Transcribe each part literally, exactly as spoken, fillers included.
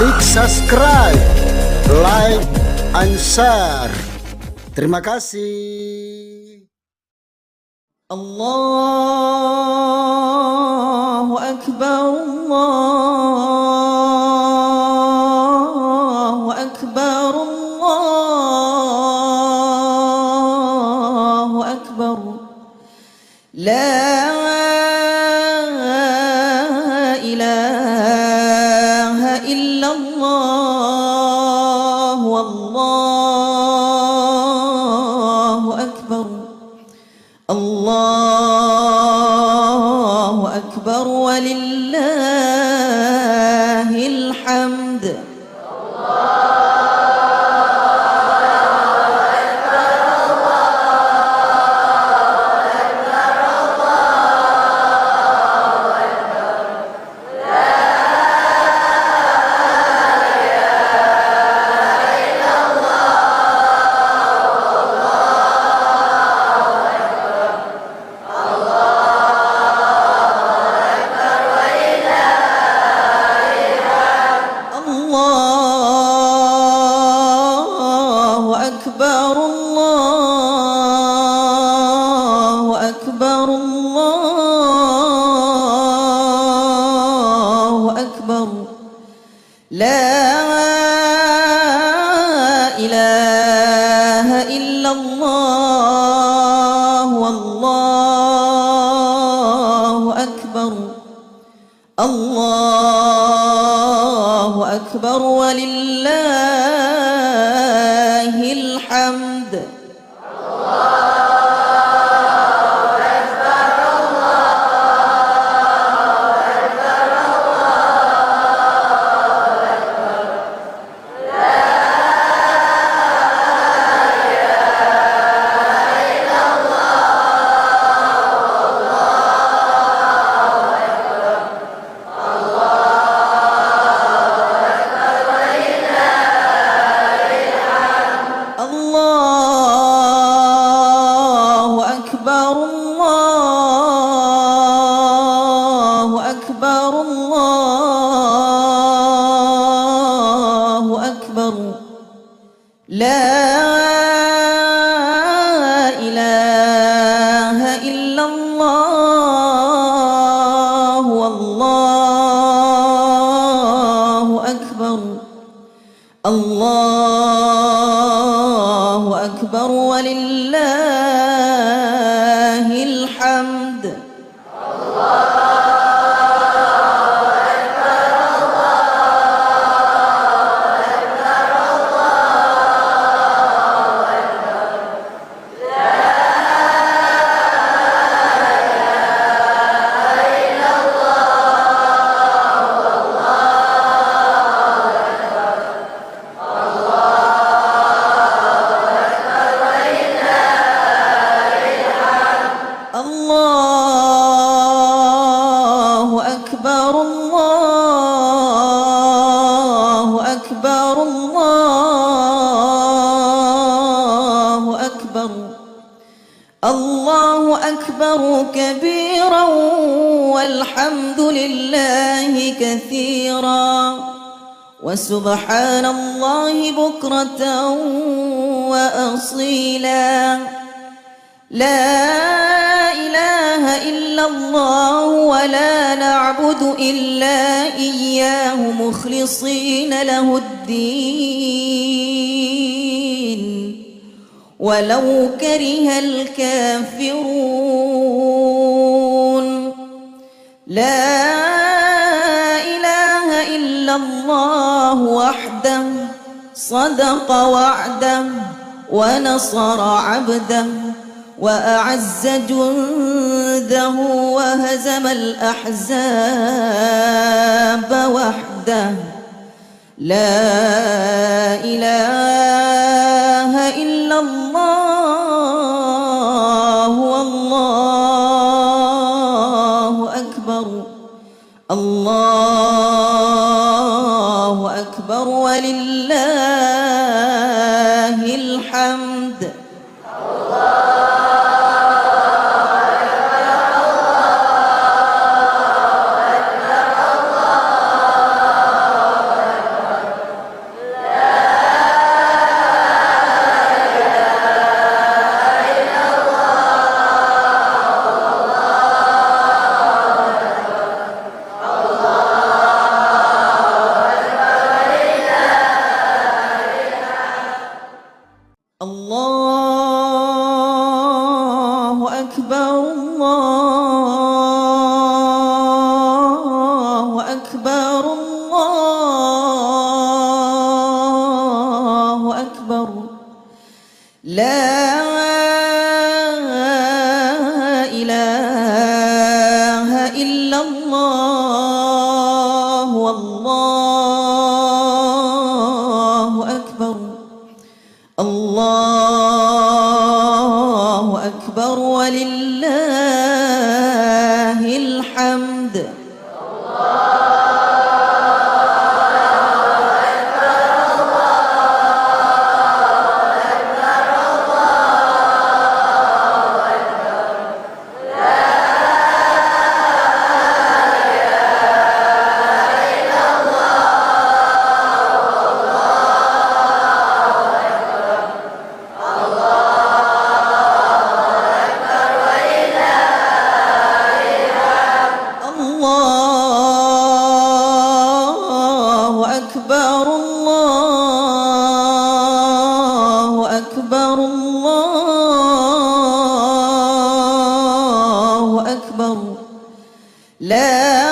Klik subscribe, like, and share. Terima kasih. الله أكبر، الله أكبر، الله أكبر. لا إله إلا الله، والله أكبر. الله أكبر ولله الحمد. الله أكبر، الله أكبر، الله أكبر. لا إله إلا الله، والله أكبر. الله أكبر ولله الحمد. الله أكبر، الله أكبر، الله أكبر. لا إله إلا الله، والله أكبر. الله أكبر ولله الحمد. الله أكبر، الله أكبر، الله أكبر. الله أكبر كبيرا، والحمد لله كثيرا، وسبحان الله بكرة وأصيلا. لا إله إلا الله، ولا نعبد إلا إياه، مخلصين له الدين، ولو كره الكافرون. لا إله إلا الله وحده، صدق وعده، ونصر عبده، وأعز جنده، وهزم الأحزاب وحده. لا إله إلا الله، والله أكبر. الله أكبر ولله الحمد. أكبر، الله أكبر، الله أكبر. لا إله إلا الله، والله أكبر. الله أكبر ولله الحمد. الله أكبر، الله أكبر، الله أكبر. لا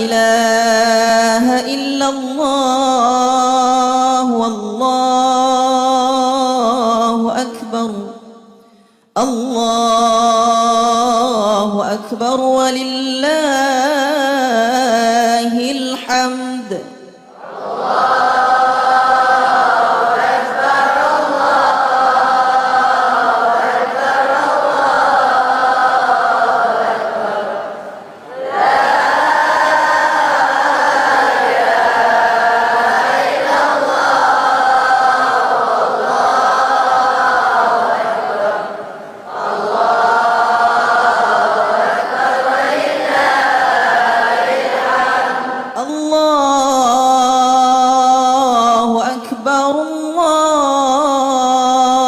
إله إلا الله، والله أكبر. الله أكبر ولله الحمد. الله أكبر،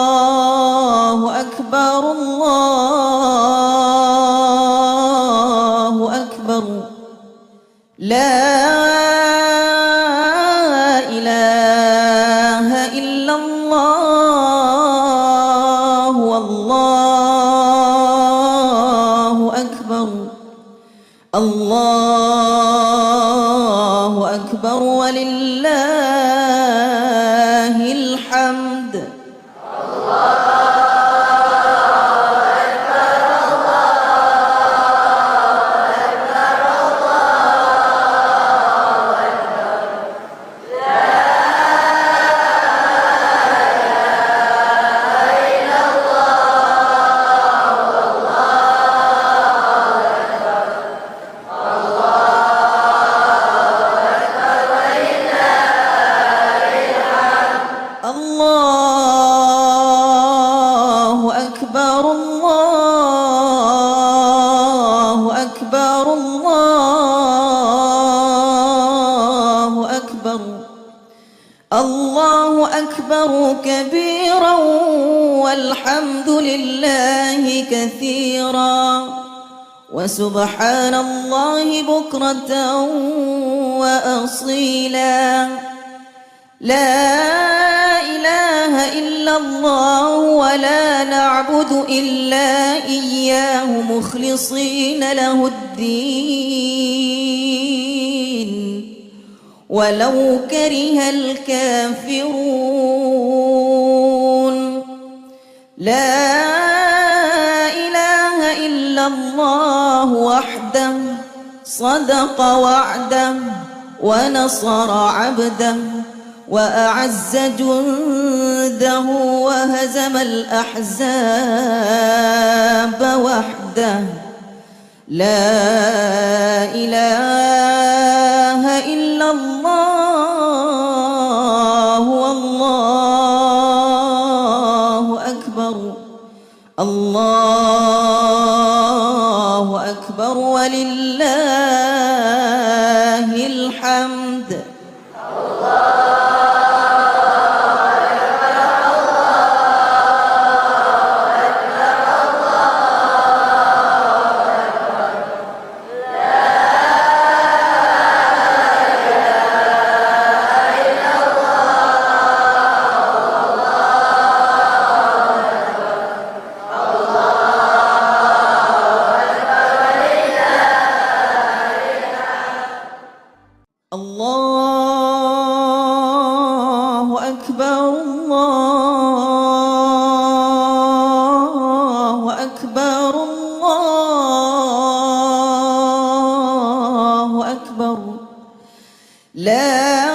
الله أكبر، الله أكبر. لا إله إلا الله، والله أكبر. الله أكبر ولله الحمد. الله أكبر، الله أكبر، الله أكبر. الله أكبر كبيرا والحمد لله كثيرا وسبحان الله بكرة وأصيلا. لا إله إلا الله ولا نعبد إلا إياه مخلصين له الدين ولو كره الكافرون. لا إله إلا الله وحده صدق وعده ونصر عبده وأعز جنده وهزم الأحزاب وحده. لا إله إلا الله والله أكبر. الله أكبر ولله الحمد. لا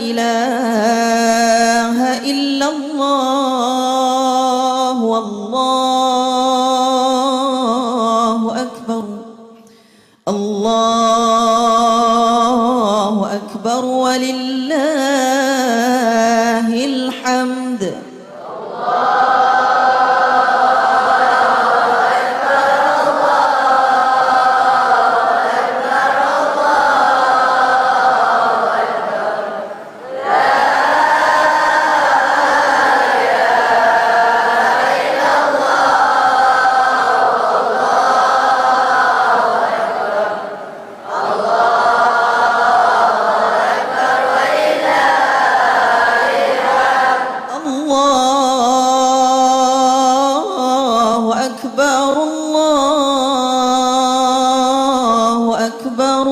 إله إلا الله، والله أكبر. الله أكبر ولله الحمد. الله أكبر، الله أكبر،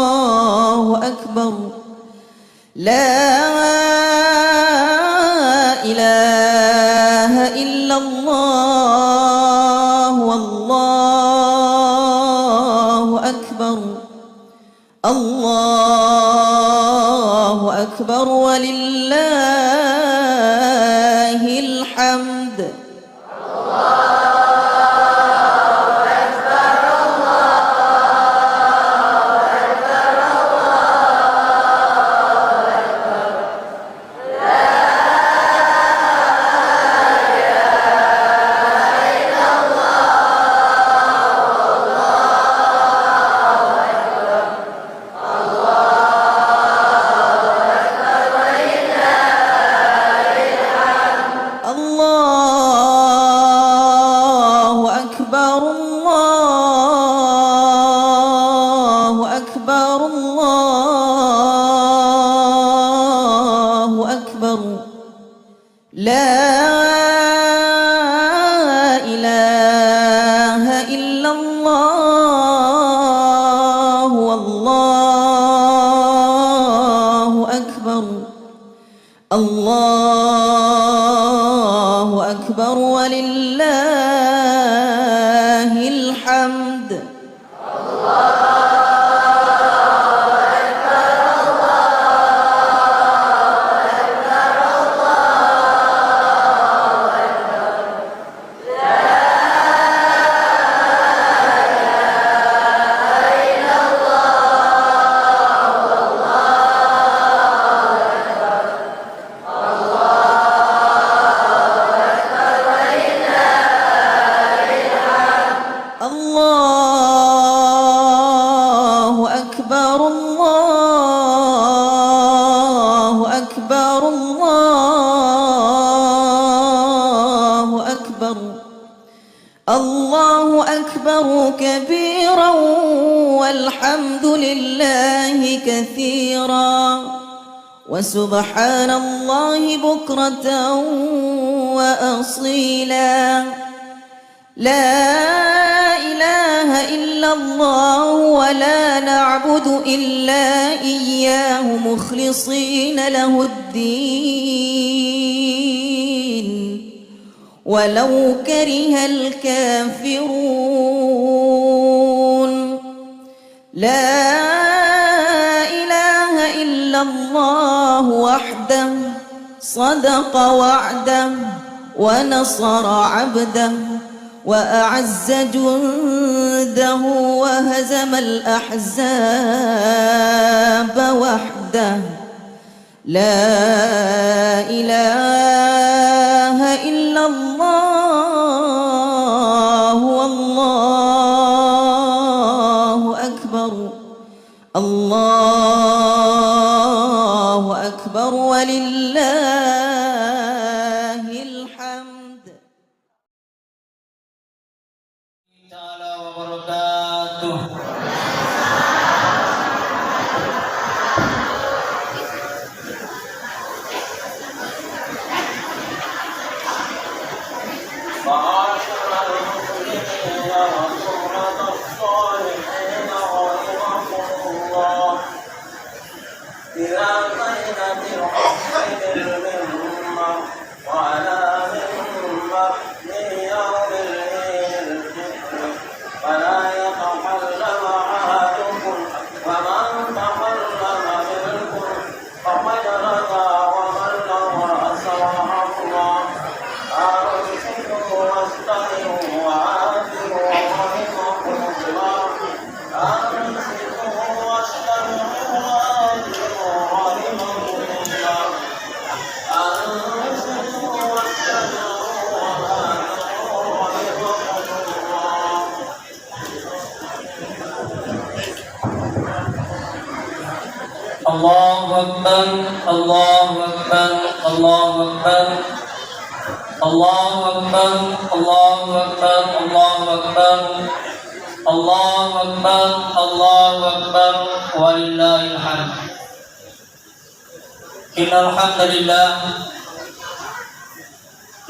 الله أكبر. لا إله إلا الله، والله أكبر. الله أكبر ولله الحمد. الله أكبر، الله أكبر، الله أكبر. لا إله إلا الله، والله أكبر. الله أكبر ولله الحمد. الله أكبر، الله أكبر، الله أكبر. الله أكبر كبيرا والحمد لله كثيرا وسبحان الله بكرة وأصيلا. لا إله إلا الله ولا نعبد إلا إياه مخلصين له الدين ولو كره الكافرون. لا إله إلا الله وحده صدق وعده ونصر عبده وأعز جنده وهزم الأحزاب وحده. لا إله إلا الله، والله أكبر، الله أكبر ولله الحمد. تعالى وبركاته. معاشر المسلمين وحضرة الصالحين رحمكم الله. إلى زينة الحسين المنبر وعلى آل Allahu Akbar, Allahu Akbar, Allahu Akbar. Allahu Akbar, Allahu Akbar, Allahu Akbar. Allahu Akbar, Allahu Akbar, walillahil hamd. Innal hamdalillah,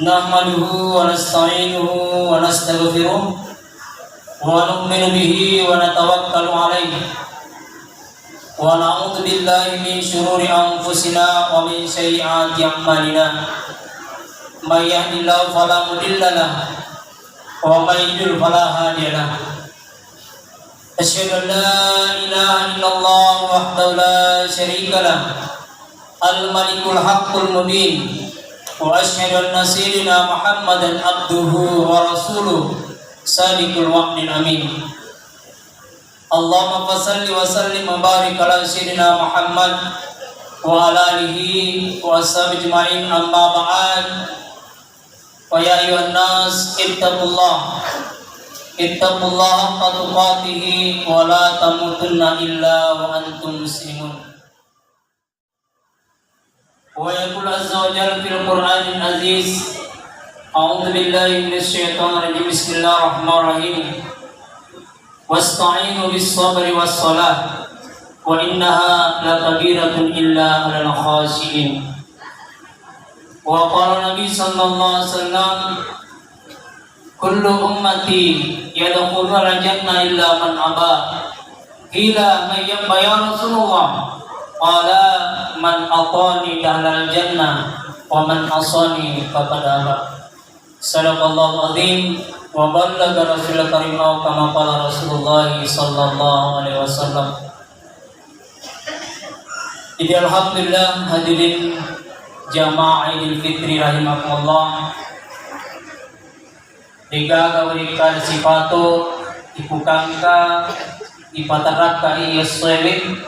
nahmaduhu wa nasta'inuhu wa nastaghfiruh, wa nu'minu bihi wa natawakkalu alaihi, wa na'udzu billahi min syururi anfusina wa min sayyiati a'malina. May yahdihillahu fala mudilla lahu, wa may yudlil fala hadiya lahu. Asyhadu an la ilaha illallah wahdahu la syarika lah, al-malikul haqqul mubin. Wa asyhadu anna sayyidina Muhammadan abduhu wa rasuluh, sadiqul wa'dil amin. Allahumma fasalli wa sallim wa barik ala sayyidina Muhammad wa ala alihi wa ashabihi ajma'in, amma ba'd. Fa ya ayyuhan nas, ittaqullah. Ittaqullah haqqa tuqatih wa la tamutunna illa wa antum muslimun. Wa yaqulu azza wa jalla fil Qur'anil aziz, a'udzu billahi minasy syaithanir rajim. Bismillahirrahmanirrahim. Wasta'inu bis sabri was salah, wa innaha lakabiratun illa alal khashiin. Wa qala Nabi sallallahu alaihi wasallam, kullu ummati yadkhulul jannah illa man aba. Qila man ya'ba ya Rasulullah? Qala man ata'ani dakhalal jannah, wa man asani faqad aba. Sadaqallahul azim wa ballagha rasulul karim, aw kama qala Rasulullah sallallahu alaihi wasallam. Jadi alhamdulillah, hadirin jamaah Idul Fitri rahimakumullah. Degaga wirikkada sipato ipukangka ipaterrakka iya essoewe,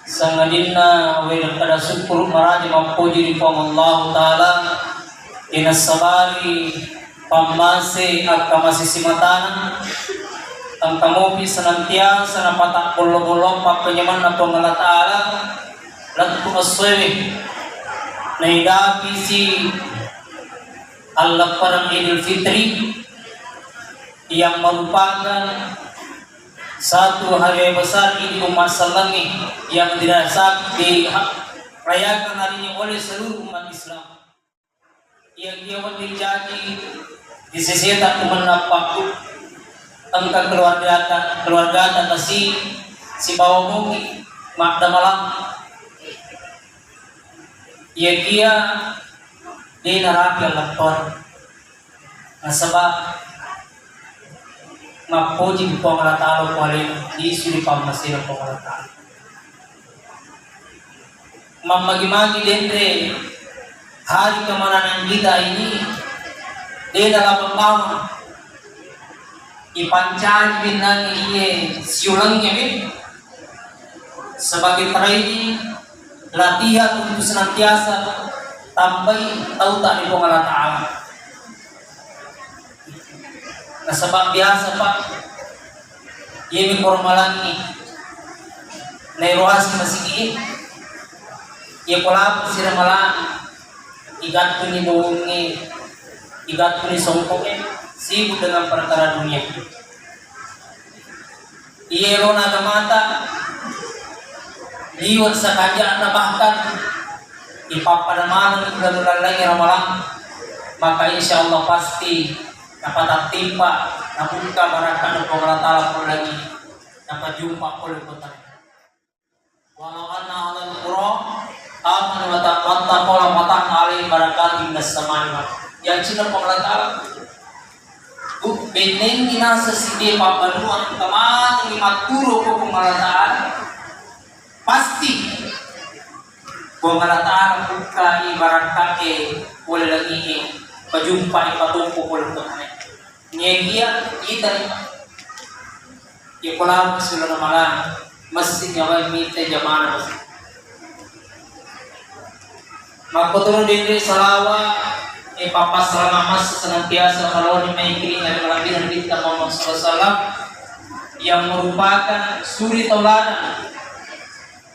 sangadinna wirikkada sukkuru maraja mappoji ri Puang Allahu Ta'ala, inassabari pammase akkamase simatana, engka mopi senantiasa napatabbollo-bollo pappenyamanna Puang Allah Ta'ala lettu essoewe. Naidapisi alleppereng Idul Fitri yang merupakan satu hari besar di umat sellengnge yang dirasa-, dirayakan hari ini oleh seluruh umat Islam. Iyakiya wedding jaji di seseta kumenna pakku engka keluargata, keluargata tasi sibawa moki maddamalang. Iyakiya de narapi allepper. Nasaba mappoji Puang Allah Ta'ala ko alena, lisu ri pammasena Puang Allah Ta'ala. Mammagi-magi denre hari kemenangan kita ini, de dalam pembawa ipancaji binnangi iye siulengnge, sebagai training, latihan untuk senantiasa tambai tauta ri Puang Allah Ta'ala. Nasaba biasa, Pak, iyemi ko ramalangngi, nairo aseng masigi, iya ko lapisi ramalang, igattuni bohongnge, igattuni songkongnge, sibuk dengan perkara dunia. Iya elona agamata liwe' sakaja'na, bahkan ipappada maneng ri lalenna ramalang, maka insya Allah pasti napatattimpa, nabukka barakka'na Puang Allah Ta'ala pole lagi, napajumpa pole kota. Walau anna ahlal qura amanu wattaqau lafatahna alaihim barakatim minas samai wal ardh. Yang cinta Puang Allah Ta'ala. Bu, bennengngi naseng siddi pabbanuang engka manengngi matturu ko Puang Allah Ta'ala, pasti Puang Allah Ta'ala bukkai barakka'e pole langi'e, pajumpai patompo pole tanae. Nyedia ita Iya ko lama silo ramalang, messi nyawai mita jamana messi. Makkotoro denre salawa, e, pappasalama massa senantiasa maloni mai kiring ri malebbi Nabitta Muhammad sallallahu alaihi wasallam, yang merupakan suri tauladan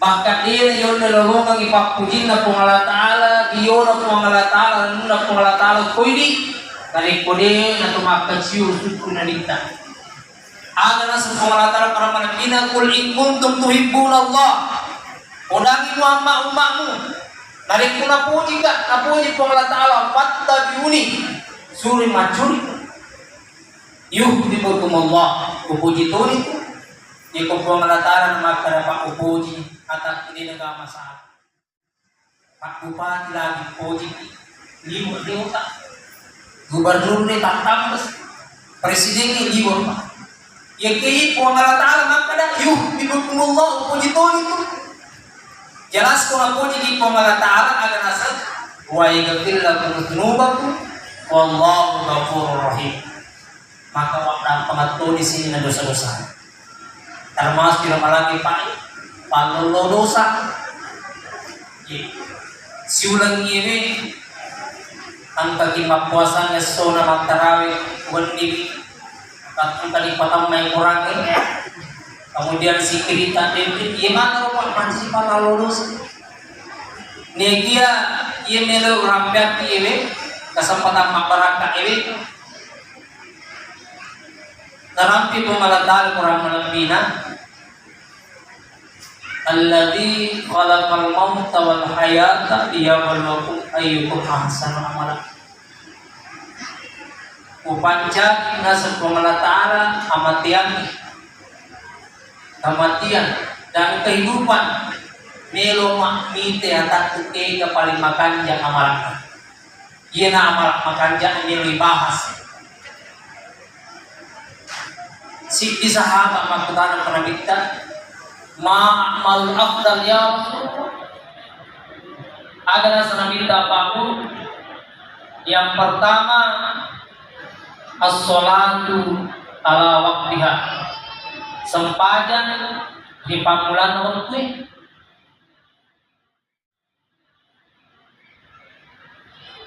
Maka de' na yollo lolongengngi pappujinna Puang Allah Ta'ala, diyolo Puang Allah Ta'ala, nunna Puang Allah Ta'ala koidi, narekko de' na to makkaciu sukku nabitta. Aga naseng Puang Allah Ta'ala para nabitta, "Qul in kuntum tuhibbunallah." Podangi Muhammad ummamu. Narekko napojika, napoji Puang Allah Ta'ala, "Fattabi'uni." Suri maccuri. "Yuhibbukumullah." Upoji toni tu. Iko Puang Allah Ta'ala na makkada, "Pak, upoji, atakku de' na gaga masalah." Pak Bupati lagi pojiki, liwe' de' otak. Gubernur de' tattambes. Presiden ni liwe', Pak. Iya ke Puang Allah Ta'ala makkada, "Yuhibbukumullah," upoji toni tu. Jelas ko napojiki Puang Allah Ta'ala aga naseng, "Wa yaghfir lakum dzunubakum, wallahu ghafurur rahim." Maka waddampengeng toni sininna dosa-dosa. Termasuk iro malaki pa-, pallollo dosa. Iya. Siuleng iyewe, engkaki mappuasanna essona mattarawe wenni, engkani patammai Qurangnge, kemudian sikkiri taddempe, iye matu ro, Pak, masih pallollo dosa. Nekia iye melo rampeakki iyewe, kesempatan mabbarakka iyewe, Narampi Puang Allah Ta'ala Quran malebbina, "Alladzi khalaqal mauta wal hayata liyabluwakum ayyukum ahsanu amala." Upancaji naseng Puang Allah Ta'ala amatiang, kematian, dan kehidupan. Melo mammite atakku ega paling makanja amalakna. Iyana amal makanja melo ibahas. Siddi sahabat makkutana ko Nabitta, "Ma a'malul afdal ya Rasulullah?" Aga naseng Nabitta, "Pak, yang pertama as-salatu ala waqtiha." Sempajang ri pammulanna wettue.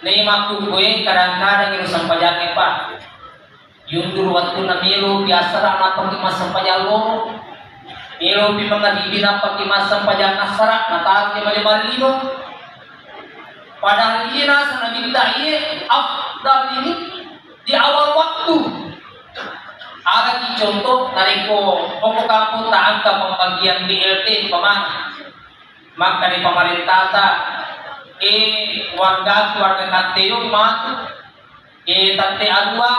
Nai makkukue kadang-kadang iro sempajangnge, Pak. Yundur wettunna melopi assara nappaki massempajang loro. Melopi mangaribi nappaki massempajang assara, nataro jama-jama lino. Padahal iya naseng Nabitta iye afdal ini di awal waktu. Adaki contoh, narekko okko kampung ta engka pembagian B L T umpamana. Makkani pamarentata, "Eh, wargaku, warga Katteyong matu, eh, tette arua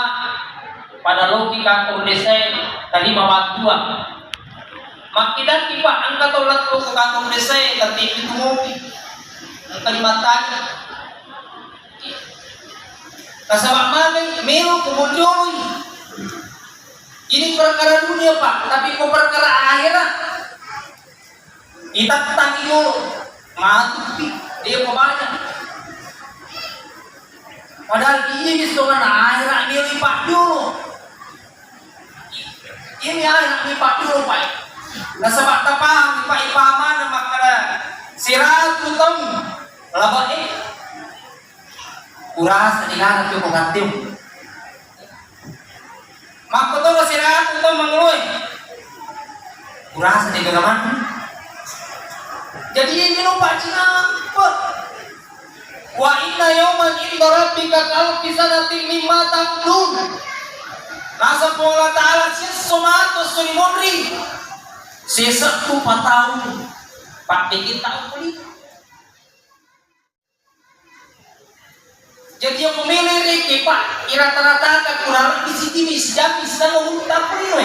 pada loki kantor desae tarima bantuan." Makkidakki, Pak, engka tau lettu ko kantor desae tette pitu mopi. Engka dimattani. Nasaba magi melo ko bonjoloi. Ini perkara dunia, Pak, tapi ko perkara akhirat, itattangi dulu, matupi, dia banyak. Padahal ini bisongan akhirat dia lipat dulu. Ini akhirat lipat dulu, Pak. Nasaba tapaham, Pak, ipamana makkada siratu taung laba e. Urasa di ngana tu ko katiu. Makkotoro siratu taung mangoloe. Urasa de gaga maneng. Jadi ini lo paccinampe. "Wa inna yauman inda rabbika ka alfi sanatin mimma ta'uddun." Naseng Puang Allah Ta'ala, "Siesso matu esso ri munri, sesebbu pataung paddeki taung puli." Jadi, iya ko melo rekeng, Pak, irata-rataka kurang lebbi sitimi sijammi sitengah ulutta punoi.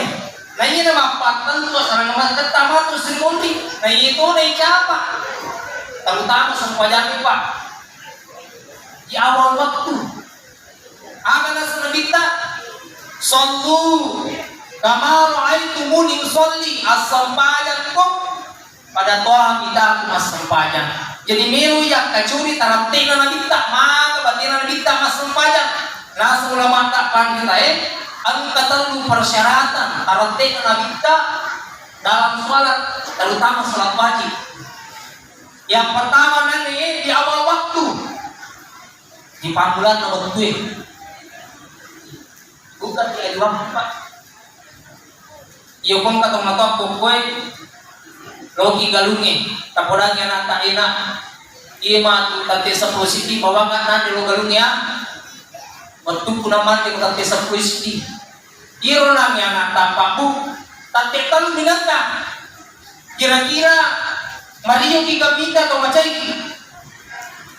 Na iya na mappattentu asarang makketta matu esso ri munri. Na iya tona icapa. Terutama sempajangnge, Pak, di awal waktu. Aga naseng Nabitta? "Shallu kama ra'aitumuni usalli." Assempajangko pada toha mitaku massempajang. Jadi, melo iya kacuri taratte'na Nabitta, maka batena Nabitta massempajang. Naseng ulamatta panritae, engka tellu persyaratan taratte'na Nabitta dalam sholat, terutama sholat wajib. Yang pertama, nanne di awal waktu, di pammulanna wettue. Bukan di hari waktu, Pak. Iya, ko engka tomatoa kokkoe, Loki galungnge, tapodangngi anatta ena. Iya matu tette seppulo siddi, mawanga nanre lo galungnge, ah. Wettukku namate ko tette seppulo siddi. Iyaro nangnge anatta, Pak, Bu, tette tellu minangka. Kira-kira marioki gamita atau macaiki?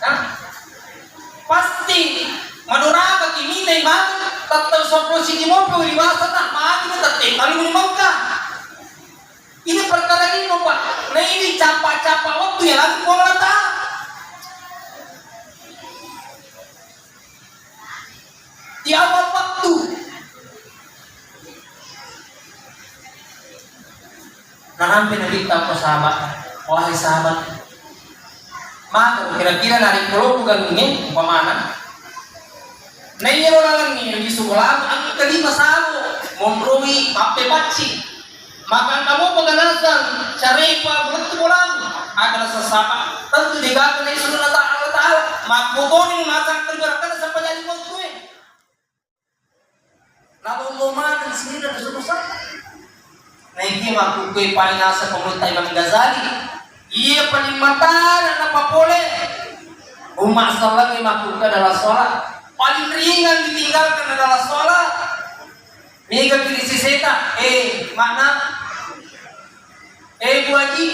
Hah? Pasti madorakaki mitai matu, tette seppulo siddi mopi ri basa ta, matu tette tellu minangka. Ini perkara ini, Pak. Nah, ini capa-capa waktu ya, lalu Puang Allah Ta'ala. Di awal waktu. Narampe Nabitta ko sahabat, wahai sahabat, maka kira-kira narekko loku galungnge, umpamana, naiyaro lalengnge ri suku lama engka lima sabo, monroi, mappepacci. Maka engka mopa ganasang carepa bulettu bolamu, aga nasaba tentu degaga naisuro Allah Ta'ala. Makkutoni masang terbarakana sampajang lima wettue. Nalollo maneng sininna nasuro sapa. Naiki makkukue paling asa pemutta Imam Ghazali. Iya paling matana napapole. Umma sallangnge makkukue adalah sholat. Paling ringan ditinggalkan adalah sholat. Mega kiri siseta, eh, makna, eh, Bu Haji,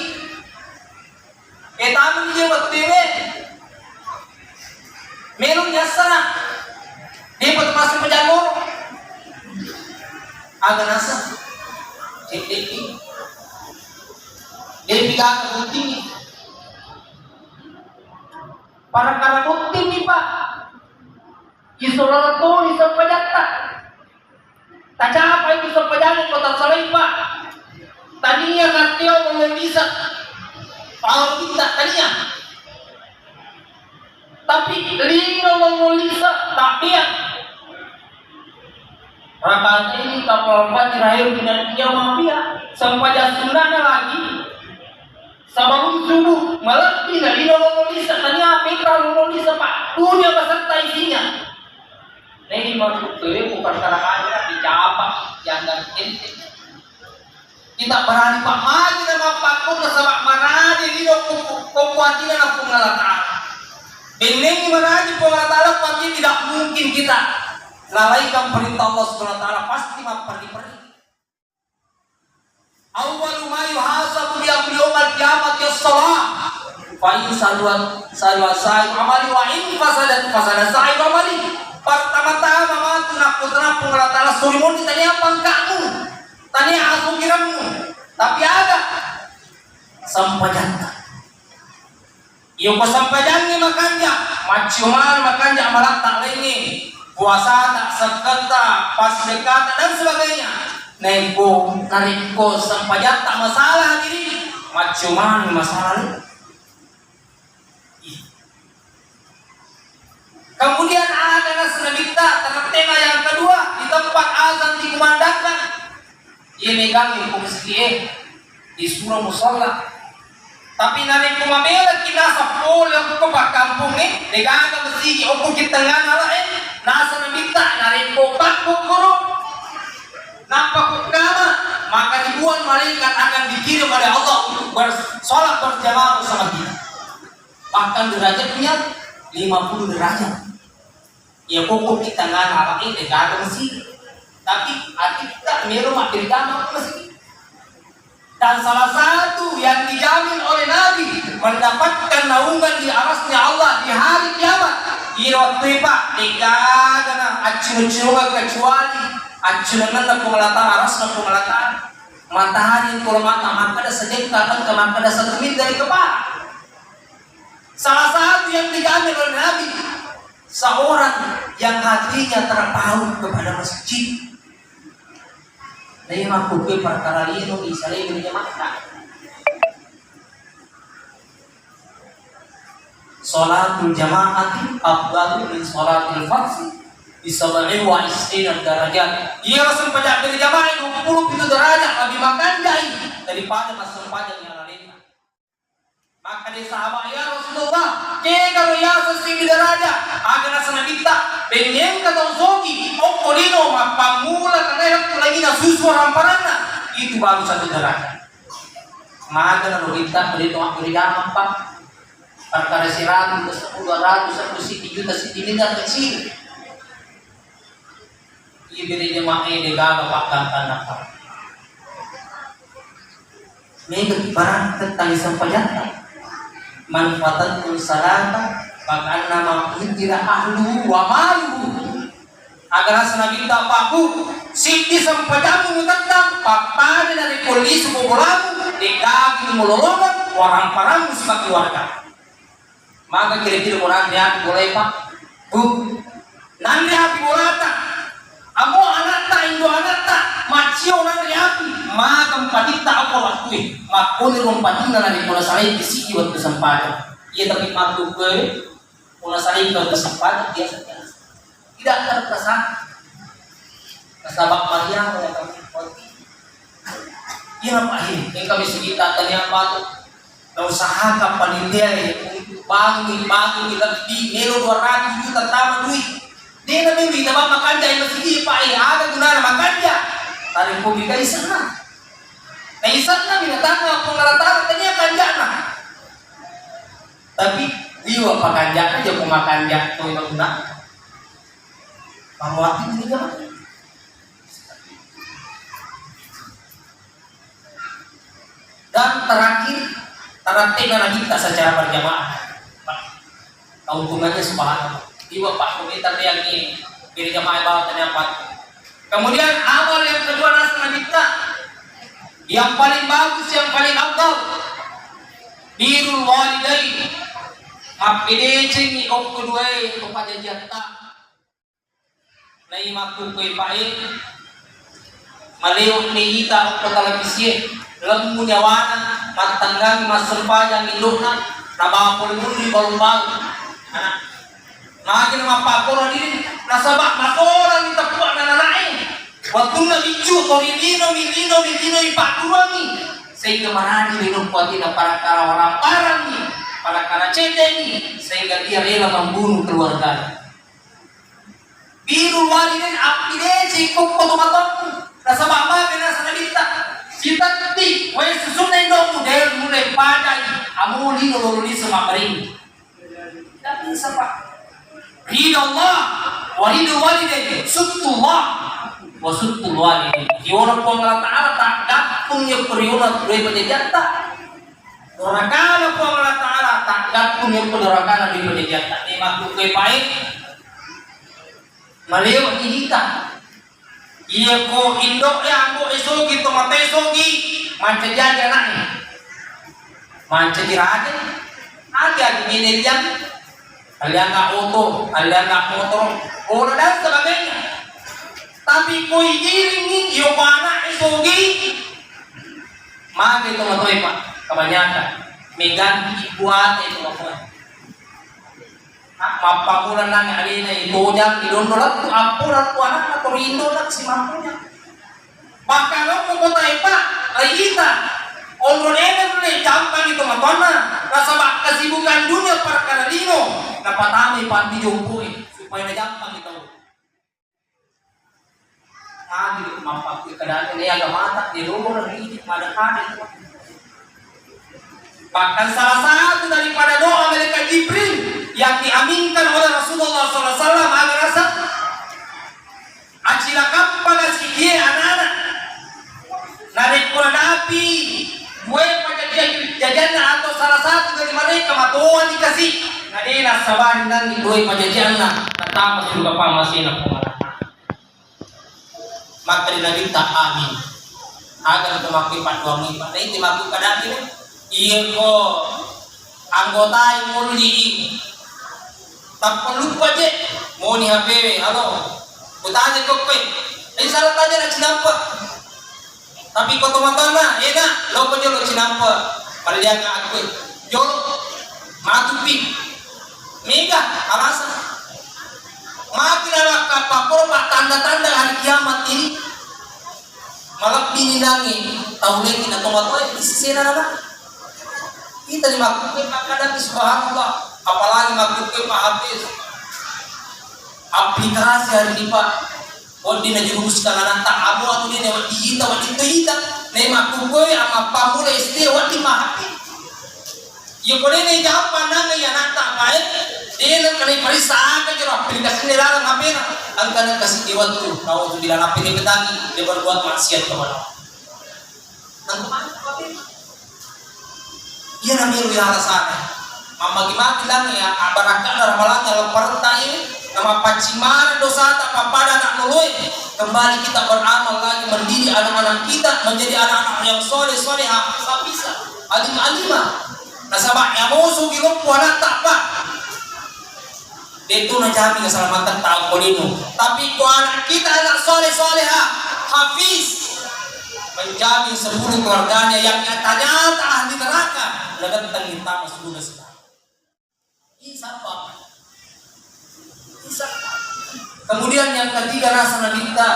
eh, tamu je wettuwe, melo nyassana, dia potong masuk pejano, aga nasa, cek, cek, cek. Dia piga ke penting. Para karabutin nih, Pak. Isolala toni sempajatta. Tacapai tu sempajanna ko tassalai, Pak. Tania katteo mengolisa. Pau kita tania. Tapi lino mengolisa tak dia. Rakaat ini kapal fajr akhir tidak dia mafia. Sempajang sunnahnya lagi. Sebelum subuh, malebbi na lino mengolisa. Tania peta mengolisa, Pak. Dunia beserta isinya. Nai maksudku, eh, bukan karena kami dicapa, jangan ente. Kita berani, Pak, maju dan mappakkunna sabak maraji ri do kuku, kuku atina na Puang Allah Ta'ala. Bennengi maraji Puang Allah Ta'ala, pasti tidak mungkin kita lalaikan perintah Allah Subhanahu wa Ta'ala, pasti mapperri-perri. Awwalu ma yuhasabu bihi yaumal qiyamati as-shalah. Fa in saluhat, saluhat sa'ir amali, wa in fasadat, fasadat sa'ir amali. Pertama-tama matu nakko tena Puang Allah Ta'ala suri moni tania pangka'mu, tania asugirammu. Tapi aga? Sempajatta. Iyako sempajangnge makanja, maccio maneng makanja amalatta laingnge, puasata, sekketta, passedekkata, dan sebagainya. Naengko, narekko sempajatta masalah, hadirin, maccio maneng masalah laingnge. Kemudian ada nas Nabitta, tertema yang kedua, di tempat azan dikumandangkan. Iya megang ko masjid, eh, di suro musalla. Tapi narekko mabela ki naseng pole ko pakkampungnge, degaga masigi okko ki tengngana ala, eh, naseng Nabitta, narekko pakkukkuru, nappa kukkama, maka ribuan malaikat akan dikirim oleh Allah untuk bersolat berjamaah bersama kita. Bahkan derajatnya lima puluh derajat. Iya, pokok kita ngana apa ini, degaga masigi. Tapi ati kita melo makkiri jama masigi. Dan salah satu yang dijamin oleh Nabi mendapatkan naungan di arasnya Allah di hari kiamat, iya waktu, Pak, degaga na accurung-curungan kecuali accurunganna Puang Allah Ta'ala, arasna Puang Allah Ta'ala. Matahari kalau mata makkeda sejengkal, engka makkeda satu mil dari kepala. Salah satu yang dijamin oleh Nabi, seorang yang hatinya terpaut kepada masjid. Tapi makkukue perkara lino, isalai berjamaah. Salatul jama'ati afdalu min salatil fardhi bi sab'in wa ishrina darajat. Iya, sempajang berjamaah dua puluh pitu derajat lebih makanjai daripada massempajang yang lainnya. Makkeda sahabat, "Ya Rasulullah, kegaro yaseng sigi derajat?" Aga naseng Nabitta, "Bennengka tau sogi, okko lino, mappammula kanai lettu lagina susu ramparanna, itu baru satu derajat." Maga na lo kita beri to aku di dalam, Pak. Perkara seratus, sepuluh, dua ratus, satu siti juta, siti miliar kecil. Iya beri jemaah de gaga, Pak, tantang apa. Mega barang tentang sempajatta. Man fatathu salata fa ka'annama witira ahluhu wa maluhu. Aga naseng Nabitta, Pak, Bu, siddi sempajammu mutettang, pappada narekko lisu bolamu, dekkagi mulolongeng warang-parangmu sibawa keluarga. Maka kira-kira ko nanre api bolae, Pak? Bu, nanre api bolata. Amo anatta, indo anatta, maccio nanre api. Maka mpatitta apa wattue? Makkoni rumpaninna narekko nasalai siddi wettu sempajang. Iya, tapi mattu kue, ko nasalai wettu sempajang biasa-biasa. Tidak terkesan. Nasaba mariang ya kami. Iya, Pak, eh, engka mi sugita tania batu. Nausahakan panitia e untuk bangungi, bangungi lebbi melo dua ratus juta tama duit. Dena melo ita bang makanja e masigi, Pak, eh, ada gunana makanja. Tadi ko bika isenna. Na isenna binatang apa ngalatara tania kanjana. Tapi liwa pakanjana aja ko makanja to ina guna. Pamuati ini jamaah. Dan terakhir, terakhir Nabitta secara berjamaah. Keuntungannya subhanallah. Iwa Pak Komite yang ini, diri jamaah bawa tanya apa. Kemudian amal yang kedua naseng Nabitta, yang paling bagus, yang paling afdal, birrul walidain. Mappedecengi okko duae to pajajiatta. Nai makkukkuwe pae, maleo'ni ita okko televisie, lemmu nyawana, mattengngangi massempajang indo'na, nabawa pole munri balu-balu. Nah, magi na mappakkoro diri, nasaba matorani teppuanna nana'e. Wettunna biccu, ko rilinomi, linomi, linoi, padduangi, sehingga marani lino kuatina, parakara warang-parangi, parakara ceddengi, sehingga dia rela membunuh keluarganya. Birrul walidain, appideceng okko tomatoammu. Nasaba maga naseng Nabitta, sitetti wae susunna indo'mu, de mulle padai, amo lino lolo lise mabbarengngi. Tidak bisa, Pak. Ridha Allah wa ridha walidain, sukhtu Allah wa sukhtul walidain. Riolo Puang Allah Ta'ala, taggattung yakko riolo dua pajajiatta. Dorakana Puang Allah Ta'ala, taggattung yakko dorakana dua pajajiatta. Ni makkukkuwe pae, maleo'ni ita. Iya ko indo'e, ambo'e sogi, tomatoe sogi, mancaji aja anaknya. Mancaji raja, agi-agi mene liang, alianna oto, alianna motor, ola dan sebagainya. Tapi ko igiringi, iyo ko anaknya sogi, mage tomatoe, Pak, kebanyakan. Meganti ibu ate tomatoe. Mappammula nangnge alena itojang, idondo lettu, appo lettu anakna to rindo na simampunya. Bahkan okko kota Epa, ri ita, onro nene nulle jampangi tomatoanna, nasaba kesibukan dunia perkara lino, napatamai panti jompoe, supaya najampangi tau. Magi mappakkukkadaki, ne agamata, ne lomoro ri idi, pada-pada itu. Bahkan salah satu daripada doa malaikat Jibril yang diaminkan oleh Rasulullah sallallahu alaihi wasallam, aga naseng, acilakappa kasi iye anana. Narekko nadapi dua pajajian jajanna atau salah satu dari mereka matoa dikasi, na de nassabari nanni dua pajajianna, natama surga pamasena Puang Allah Ta'ala. Makkeda Nabitta, "Amin." Aga natu makkui paddoangngi, Pak? Naiti makkui kadaki, iye ko anggotai mulli, tappa luppa je, moni H P we, halo. Kutanya kokkoi, eh, salah tanya na cinampe. Tapi ko tomatoanna, ena, loko jolo cinampe. Pada dia nggak akui. Jolo, matupi. Mega, alasan. Mati na makkappakkoro, Pak, tanda-tanda hari kiamat ini. Malebbi ni nangi tau leki na tomatoe di sisena nana. Kita ni makkukue makkadaki, subhanallah. Apalagi makkukue Pak Hafiz. Aplikasi hari ini, Pak. Wedding najerumuskan anatta, amo atu dene wedding ita, wedding to ita. Nai makkukkoi amma pammula S D wedding ma H P. Iya ko dena jampa nangnga iya anatta pae, dena kena parissa aga jero aplikasina laleng H P-na. Engka nengka siddi wettu, naudzubillah, nappenepetangi dia berbuat maksiat kepada Allah. Tentu mati H P-na. Iya namiru ya alasana. Mammagi-magi langnge ya, abarakkana ramalangnge lepparetta iye, namappaccing maneng dosata pappada anak loloe. Kembali kita beramal lagi, mendidik anak-anak kita menjadi anak-anak yang soleh soleha, hafizah, alim alimah. Nasaba ya musuh di loppo anatta, Pak. Detu najami keselamatan tau kolino. Tapi ko anak kita anak soleh soleha, hafiz, menjamin sepuluh keluarganya yang nyata-nyata ahli neraka, nadattangi tama suruga sila. Insya Allah. Insya Allah. Kemudian yang ketiga, rasa nabitta,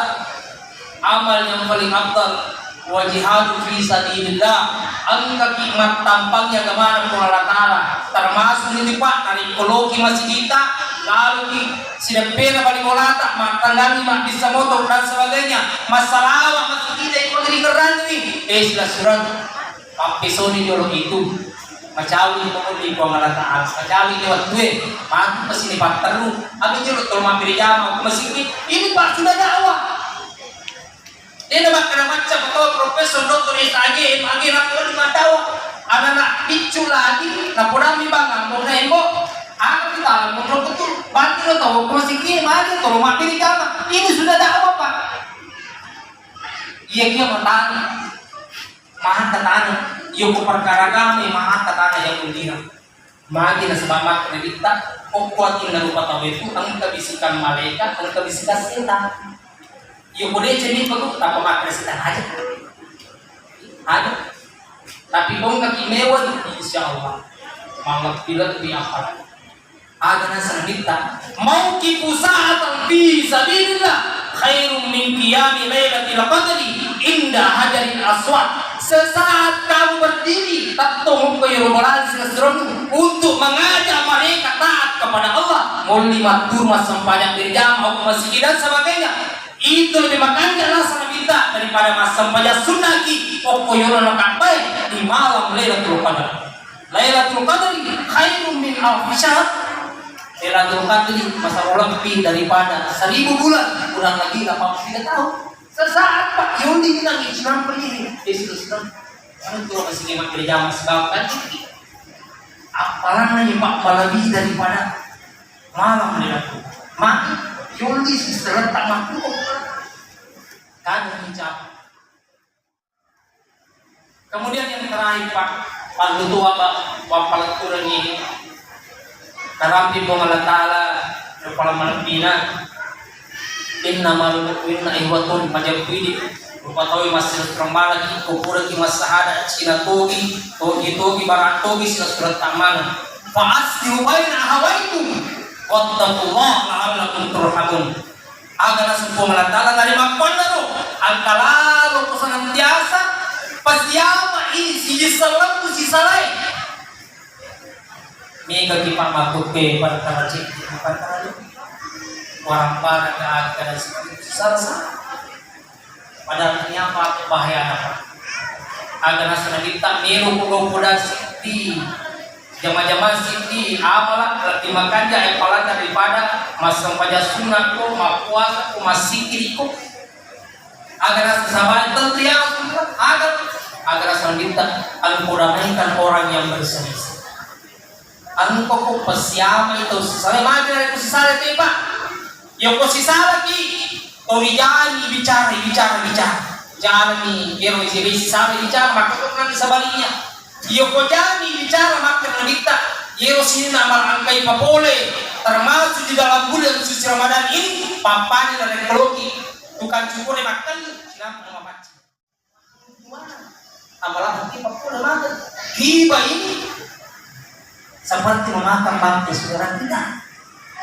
amal yang paling afdal, wa jihadu fi sabilillah. Engkaki mattampangi agamana Puang Allah Ta'ala, termasuk ini Pak, narekko loki masigitta, laloki sideppena bali bolata, mattangangi mabbissa motor dan sebagainya, massalawa masigitta iko ri kerranui, eh, silassurang. Pappesoni jolo itu, macawi pokokni Puang Allah Ta'ala, macawi ni wettue, matu pasi ni patterru, ami jolo tolo mabbere jama ko masigi, ini Pak sudah dakwah. Dena makkeda macca ko profesor doktor S A G, M A G, nakko di madawa. Anak-anak biccu lagi, napodami bang ambo na embo, aku kita ambo doktor, bantu lo tau ko masigi, maju tolo mabbere jama. Ini sudah dakwah Pak. Iya, iya matanya. Mahatta tana, yoko perkara agama, mahatta tana yang mendira. Magi nasaba makkeda nabitta, okko atinna rupa tau itu, engka bisikan malaikat, engka bisikan setan. Yoko deceng ni patu, tappa makkeda setan aja. Aja. Tapi kongka ki mewan, insya Allah. Malebbi-lebbi apalagi. Aga naseng nabitta, mauqifu sa'atan fi sabilillah khairum min qiyami lailatil qadri inda hajaril aswad. Sesaat kamu berdiri, tettong ko yero bolana silasurengmu untuk mengajak mereka taat kepada Allah, molli matturu massempajang berjamaah, hukum masjid dan sebagainya. Itu lebih makanja naseng nabitta daripada massempajang sunnaki okko yero nakabbae di malam Lailatul Qadar. Lailatul Qadri khairum min alfi syahr. Lailatul Qadri masero lebbi daripada seribu bulan, kurang lebih delapan puluh tiga tahun. Sesaat, Pak, yolli minang ijinang pergi. Yesus Kristus. Anu tuh masih ngemak gereja masih bau kan? Apalagi Pak, lebih daripada malam Lailatul. Maka yolli serentak makhluk. Kan mencapai. Kemudian yang terakhir, Pak, pallutua, Pak, wappaletturengngi narampi Puang Allah Ta'ala, kepala malebbina, innamal mu'minuna ikhwatun, majeppu idi, rupa tauwe massireng malaki, ko puraki massahada, cina togi, togi-togi, barang togi, sila surat tamana. Fa aslihu baina akhawaikum, wattaqullaha la'allakum turhamun. Aga naseng Puang Allah Ta'ala, nari makkuannaro, engka lalo ko senantiasa pasiama i siji sellemmu sisalae. Mega ki Pak makkukke perkara cedde, perkara lu. Warang pada ke aga dan seperti itu sisala-sala. Padahal ini apa bahaya apa? Aga naseng nabitta, melo ko poda siddi. Jama-jama siddi amala lebbi makanja eppalanna daripada massempajang sunnah ko, mappuasa ko, massikiri ko. Aga naseng sahabat, tentu ya Rasulullah, aga, aga naseng nabitta, engkau damaikan orang yang berselisih. Engkau ko pasiamai tau sisala, magi narekko sisala te, Pak. Yoko sisalaki, to rijani bicara, bicara, bicara. Jalani, ero isi sisala bicara, maka ko nanti sabalinya. Yoko jani bicara, maka nabitta, ero sinna marangkai papole, termasuk di dalam bulan suci Ramadan ini, pappani narekko loki tukang cukur e makkelli, sinampe mapaccing. Apalagi pappole mata. Riba ini seperti memakan bangkai saudara kita.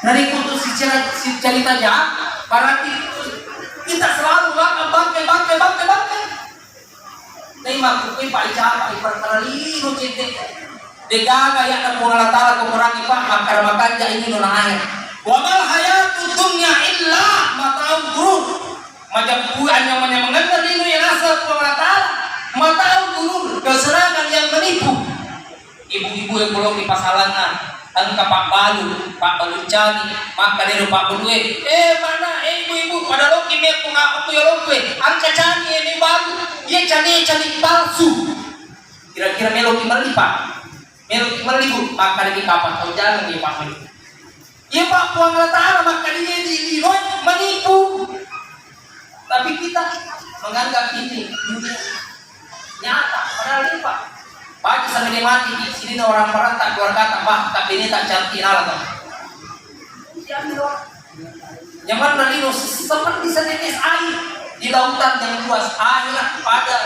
Dari putus si cerita, si cerita jahat, berarti kita selalu makan bangkai, bangkai, bangkai, bangkai. Tapi waktu itu Pak Ijal, Pak Ipar terlalu cedek. Degaga ya Puang Allah Ta'ala kukurangi Pak, makan makan ja ini nona air. Wa mal hayatud dunya illa mata'ul ghurur. Majeppu anyameng-nyamengenna lino iya naseng Puang Allah Ta'ala. Mata'u gurur, kesenangan yang menipu. Ibu-ibu yang belum dipasalanna, engka pabbalu, pabbalu cani, maka dia pabbalu, eh, eh, mana, eh, ibu-ibu, pada loki me aku ngapa aku ya loki, angka cani, eh, me balu, iya cani, cani palsu. Kira-kira meloki melli, Pak? Meloki melli, Bu? Maka dia kapang, kau jangan dia pabbalu. Iya, Pak, Puang Allah Ta'ala makkadia di, di roh menipu. Tapi kita menganggap ini dunia nyata, padahal lupa. Bagi sambil mati di sini orang perantau keluarga tambah tak ini tak cantik nala tuh. Nyamanna lino seperti setetes air di lautan yang luas, akhirnya pada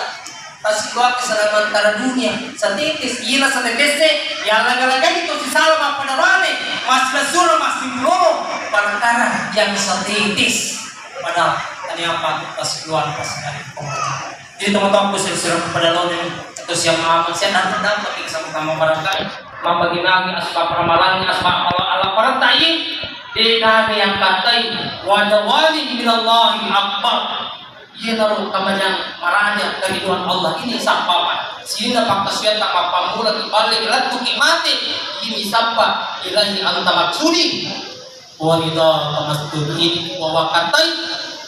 Tasikuake selamantara dunia, setetes, ila setetesse, yallagalagai to sisala mappadarane, massilassuro, massipulolo, perkara yang setetes. Padahal tania patut tasikuan pas dari. Jadi teman-temanku sira-sira pada lodeng atau siang amat saya nanti dapat sama-sama barangkali. Mabagi-bagi asbab ramalannya, asbab Allah, Allah perintah ini. Tidak ada yang katai wajawali minallahi akbar. Iyanaro kamanyang maraja keriduan Allah ini sabbapa. Sininna pakkasiwiatta mappammula ki balle ki lettu ki mate, ini sabba ilahi anta maksudi. Wa ridha tamastu ini wa wakatai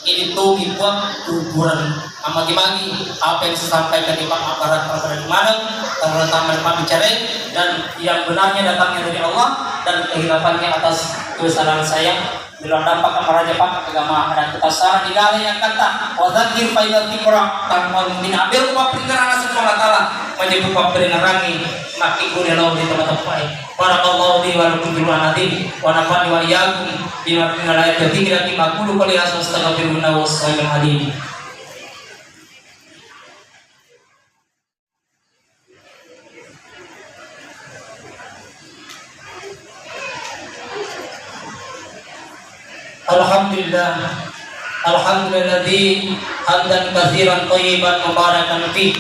ini tumi buat kuburan. Amagi-magi apa yang saya sampaikan di Pak Aparat Peradilan Maneng, terutama di Pak Bicara, dan yang benarnya datangnya dari Allah dan kehilafannya atas kesalahan saya. Bilang dampak maraja pak agama dan kita salah di dalam yang kata wa dzakir fa inna dzikra tanfa'ul mu'minin. Ambil ku papperingatan Allah Subhanahu wa Ta'ala, menjemput papperingatan ini, mati guna lo di tempat-tempat ini. Barakallahu li wa lakum fil Qur'anil azim wa nafa'ni wa iyyakum bima fihi minal ayati wa dzikril hakim. Aqulu qawli hadza wa astaghfirullah wa assalamu alaikum. Alhamdulillah. Alhamdulilladzi hamdan katsiran thayyiban mubarakan fih.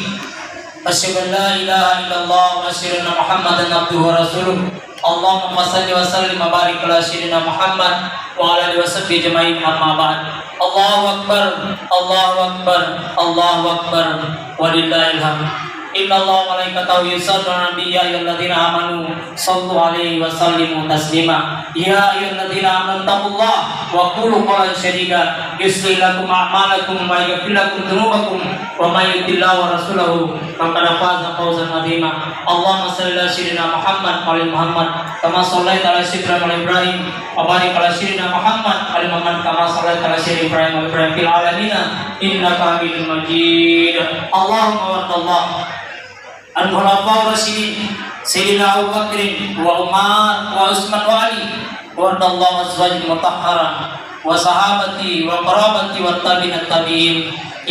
Asyhadu an la ilaha illallah wa asyhadu anna Muhammadan abduhu wa rasuluh. Allahumma shalli wa sallim wa barik ala sayyidina Muhammad wa ala alihi wa sahbihi ajmain, amma ba'd. Allahu akbar, Allahu akbar, Allahu akbar. Walillahil hamd. Innallaha wa malaikatahu yusalluna 'alan nabi, ya ayyuhalladzina amanu sallu 'alaihi wa sallimu taslima. Ya ayyuhalladzina amanu taqullaha wa qulu qawlan sadida, yuslih lakum a'malakum wa yaghfir lakum dzunubakum, wa may yuti'illaha wa rasulahu faqad faza fawzan 'azima. Allahumma shalli 'ala sayyidina Muhammad wa ali Muhammad kama shallaita 'ala sayyidina Ibrahim wa barik 'ala sayyidina Muhammad wa ali Muhammad kama shallaita 'ala sayyidina Ibrahim wa Ibrahim fil 'alamin innaka Hamidum Majid. Allahumma warḍallah an khulafa rasyidin sayyidina Abu Bakrin wa Umar wa Utsman wa Ali, warḍallahu azwajil mutahharah wa sahabati wa qarabati wa tabi'in tabi'in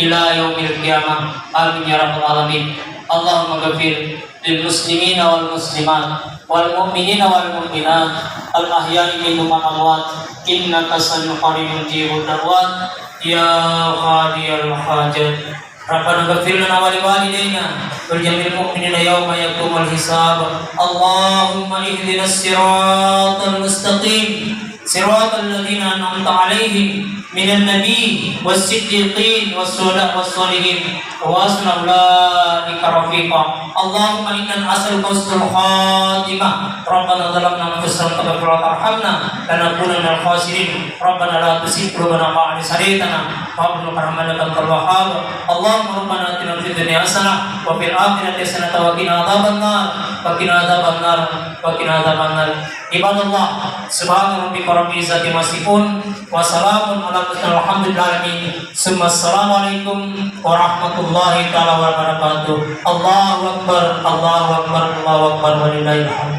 ila yaumil qiyamah. Amin ya rabbal alamin. Allahumma ghafir lil muslimina wal muslimat wal mu'minina wal mu'minat al ahya'i minhum wal amwat innaka sami'un qaribun mujibud da'wat ya qadiyal hajat. Rabbana ghfir lana wa liwalidayna wa li jami'il mu'minina yauma yaqumul hisab. Allahumma ihdinas siratal mustaqim, siratal ladzina an'amta 'alaihim minan nabiyyin was siddiqin was syuhada was sholihin wa hasuna ulaika rafiqa. Allahumma inna nas'aluka husnal khatimah. Rabbana zalamna anfusana wa illam taghfir lana wa tarhamna lanakunanna minal khasirin. Rabbana la tuzigh qulubana ba'da idh hadaytana wa hab lana min ladunka rahmah innaka antal wahhab. Allahumma rabbana atina fid dunya hasanah wa fil akhirati hasanah wa qina adzabannar, wa qina adzabannar, wa qina adzabannar. Ibadallah, subhana rabbika rabbil izzati amma yasifun, wa salamun ala mursalin walhamdulillahi rabbil alamin. Summa assalamu alaikum warahmatullahi taala wabarakatuh. Allahu akbar, Allahu akbar, Allahu akbar, walillahil hamd.